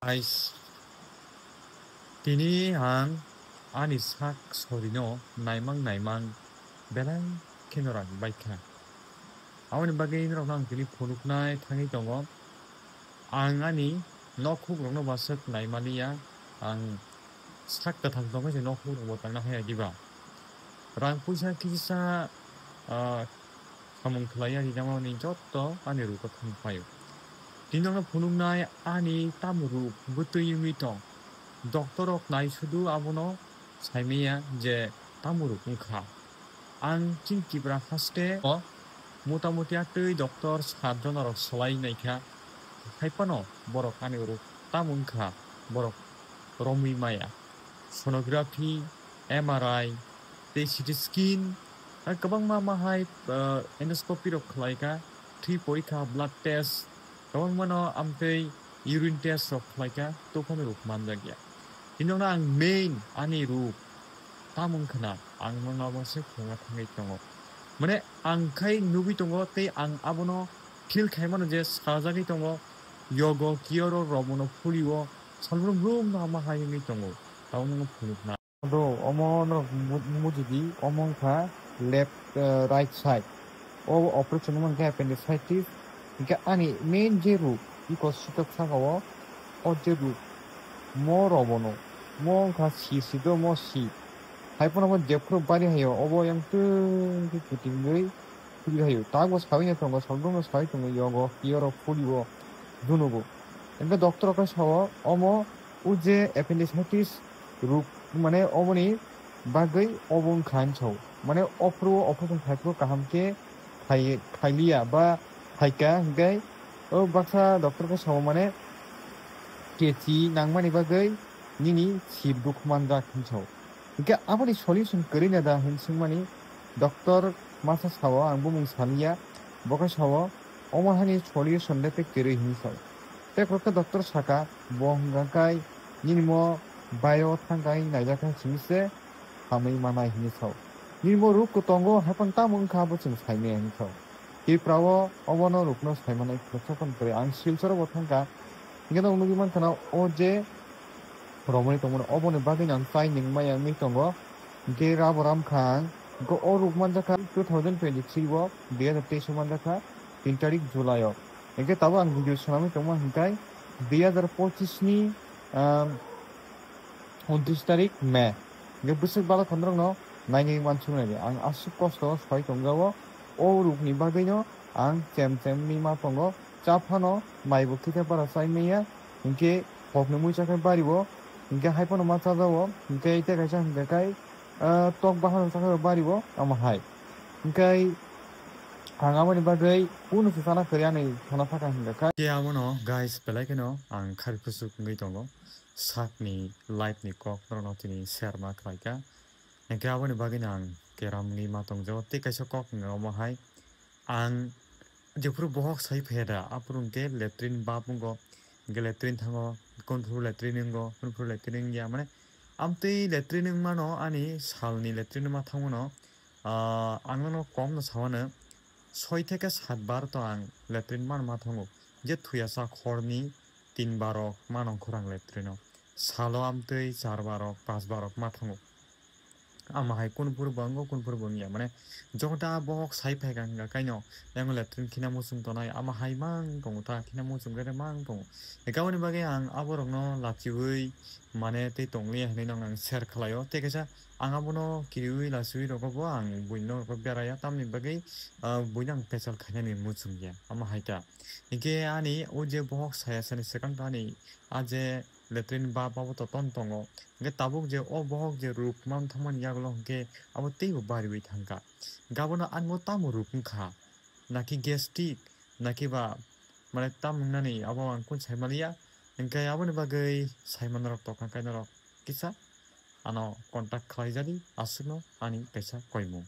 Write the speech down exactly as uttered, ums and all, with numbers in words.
Ais, tini ang ani sak sorino naimang naimang belai kheno rang baikha. Aboni bagwi norokno ang tini phunuknai thangwi tongo. Ang ani nokhukrokno baswk naimaliya, ang sak kwthang tongkhe se nokhukrokbo tangna haya diba? Rang puisa kisa, ah, samung khlaiya rinamani jotto ani rugo thang phaio. Tini nono phunuknai ani tamo ruk bwtwi wngwi tong. Doctor rok nai sudu abono saimaya je tamo ruk wngkha. Ang chini Tipra haste o motamuti atwi doctor sat jona rok salai naikha. Haiphano borok ani ruk tamo wngkha borok romwi maya. Sonography, M R I, tei C T scan, tei kwbangma ma hai, ah, endoscopy rok khlai kha, thwi porikha, blood test, kwbangmano amtwi urine test rok khlai kha, tophano ruk manjak ya. Tini nono ang main ani ruk tamo wngkha na, ang nono abo se phunukna thangwi tongo. Mane ang khai nugwi tongo tei ang abono feel khaimano je sajagwi tongo, yogo, kiyoro, romono, phulio, salbrum brum no ama hai wngwi tongo, tamo nono phunukna. Bro, omo norok mu-, mujidi, omo wngkha left, eh, right side. O operation wngkha appendicitis. Hingke ani main je ruk, iko sitok saka o, o je ruk, mo robono, mo wngkha si, si do mo si. Haiphano mo jephuru bari hayo, obo yang tungkhe kitingwi. Phulwi hayo. Tabukbo sawi no tongo, salbrum no sawi tongo, yogo, kiyoro, phulio, junugo. Hingke doctor rok khe sao, omo o je appendicitis ruk, mane oboni bagwi obo wngkha hinwi sao. Mane ophuru o operation khai phuru kaham khe khai, khailiya ba khaika, hingke o baksa doctor khe sao, mane kechi nangmani bagwi nini sir dukhu manjak hinwi sao. Hingke aboni solution kwrwi na da hinwi swngmani doctor masa sao, ang bumung saliya, bo khe sao, omo hani solution le tei kwrwi hinwi sao. Tei khoroksa doctor saka, bo hwnka khe nini mo bio thangkai naijak khe simi se hamwi manai hinwi sao. Nini mo ruk kwtongo, haphang tamo wngkha, bo chwng saimaya hinwi sao. Tipra o obono rukno saimanai khoroksa phano kwrwi. Ang Silchar o bo thangkha, hingke nok nugwi mankha na o je romwi tongmani, oboni bagwi ang chai nung maya wngwi tongo. Hingke rabo ram kha ang, hingke o ruk manjakha two thousand twenty-three o, dui hazar teis o manjakha, tin tarik July o. Hingke tabuk ang video swnamwi tongma hingkai dui hazar pochis ni, um, untris tarik May. Hingke bwswk bala khonrokno nainwi mansuknai di. Ang aswk kosto soi tongjao, o rukni bagwino ang chem chem wngwi ma tongo. Cha phano maibo khitha para chai maya, hingke kokni mui chakhe bari o, hingke hai phano ma chajao, hingke tei kaisa hingka kai, ah, tok bahan chakhe bari o, omo hai. Hingke ang aboni bagwi kunu se chana kwrwi ani sana thaka hingka kai. Ke abono guys, belai kheno ang khari kuchuk wngwi tongo. Sakni life ni kok norokno tini share ma khlai kha. Hingke aboni bagwino ang keramni ma tongjago. Tei kaisa kok wngkha omo hai, ang jephuru bohok sai phaiya da, aphuru hingke latrine bab wngo, hingke latrine thango, kunphuru latrine wngo, kunphuru latrine wngya, mane amtwi latrine wngmano ani salni latrine ma thangmano, ah, ang nono komno samano soi theke sat bar to ang latrine mano ma thango, je thuyasa khorni tin barok mano khorang latrine o. Salo amtwi char barok, panch barok ma thango. Ama hai kunphuru bo wngo, kunphuru bo wngya. Mane, jokhon ta bohok sai phaikha hingkha kaino, yang latrine khina muchung tonai, ama hai mang tongo ta, khina muchung khe mang tongo. Hingkhe aboni bagwi ang aborokno lachiui, mane, tei tongliya hinwi nokno ang share khlaio. Tei kaisa ang abono kiriui lachiui rogo bo ang buino rogo beraiya, tamni bagwi, ah, buino ang pechal khainani muchungya, ama hai ta. Hingkhe ani o je bohok saya sani swkang ta ani a je latrine ba, babo to ton tongo. Hingke tabuk je o bohok je ruk man thangmani yagulo hingke abo teibo bariwi thangkha. Hingke abono ang bo tamo ruk wngkha? Naki gastric, naki ba, mane, tam wngnani abo ang kung sai maliya. Hingke aboni bagwi sai manrok tongkha khe norok kisa ano contact khlai jadi, aswkno ani kaisa koimung.